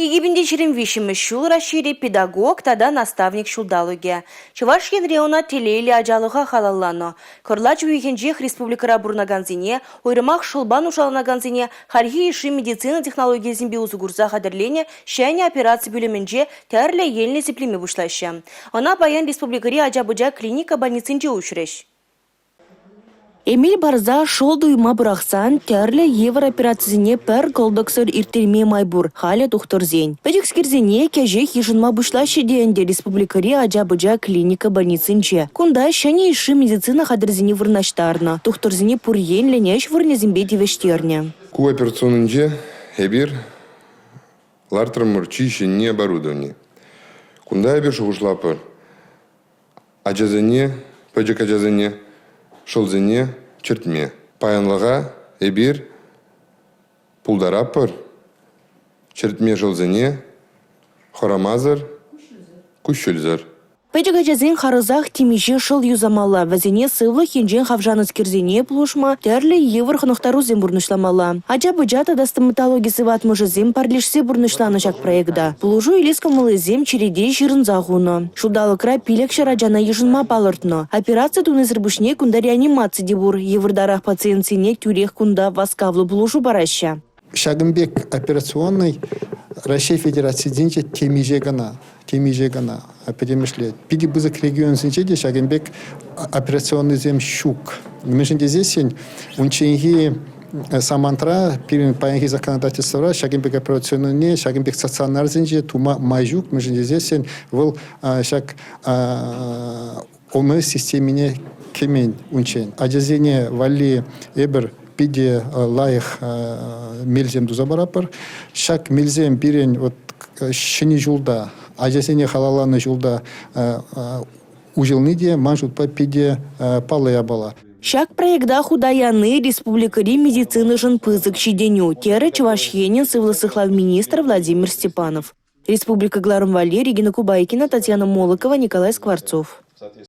2023-мӗш ҫул Раҫҫейре Педагог тата наставник ҫулталӑкӗ. Чӑваш Енре ӑна телейлӗ ачалӑха халалланӑ. Кӑрлач уйӑхӗнчех республикӑра пурӑнакансене, уйрӑмах шӑлпа нушаланакансене хальхи йышши медицина технологийӗсемпе усӑ курса хатӗрленӗ ҫӗнӗ операци пӳлӗмӗнче тӗрлӗ енлӗ сиплеме пуҫлаҫҫӗ. Ӑна паян республикӑри ача-пӑча клиника больницинче уҫрӗҫ. Эмел парса шӑл туйма пӑрахсан тӗрлӗ йывӑр операцисене пӗр кӑлтӑксӑр ирттерме май пур халӗ тухтӑрсен. Пӗчӗкскерсене кӗҫех йышӑнма пуҫлаҫҫӗ те ӗнтӗ республикӑри ача-пӑча клиника больницинче. Кунта ҫӗнӗ йышши медицина хатӗрӗсене вырнаҫтарнӑ, тухтӑрсене пур енлӗн ӗҫ вырӑнӗсемпе тивӗҫтернӗ. Ку операционнӑйӗнче эпир лартрӑмӑр чи ҫӗнни оборудовани. Кунта эпир шухӑшлатпӑр, Ачасене, пӗчӗк ачасене шӑлсене чӗртме. Паянлӑха эпир пултаратпӑр чӗртме шӑлсене хӑрамасӑр, куҫҫульсӗр. Пӗчӗк ачасен харӑсах темиҫе шӑл юсамалла, вӗсене сывлӑх енчен хавшанӑскерсене пулӑшма тӗрлӗ йывӑр хӑнӑхтарусем пурнӑҫламалла. Ача-пӑча тата стоматологи сыватмӑшӗсем пӗрлешсе пурнӑҫланӑ ҫак проекта. Пулӑшу илес кӑмӑллисем черете ҫырӑнса хунӑ. Ҫулталӑкра 500 ачана йышӑнма палӑртнӑ. Операци тунисӗр пуҫне кунта реанимаци те пур. Йывӑртарах пациентсене тӳрех кунта васкавлӑ пулӑшу параҫҫӗ. Ҫакӑн пек операционнӑй Раҫҫей Федерацийӗнче темиҫе кӑна, темиҫе кӑна пӗтӗмӗшле. Питӗ пысӑк регионсенче те ҫакӑн пек операционнӑйсем ҫук. Мӗншӗн тесессӗн унчченхи самантра пирӗн паянхи законодательствӑра ҫакӑн пек операционныйне, ҫакӑн пек стационарсенче тума май ҫук, мӗншӗн тесессӗн вӑл ҫак ОМС системине кӗмен унччен. Ачасене валли эпир питӗ лайӑх мелсем туса паратпӑр. Ҫак мелсем пирӗн вот ҫӗнӗ ҫулта, ачасене халалланӑ ҫулта уҫӑлни те ман шутпа питӗ паллӑ япала. Ҫак проекта хута яни республикӑри медицинӑшӑн пысӑк ҫитӗнӳ, терӗ Чӑваш Енӗн сывлӑх сыхлав министрӗ Владимир Степанов. Республика кӑларӑм валли Регина Кубайкина, Татьяна Молокова, Николай Скворцов.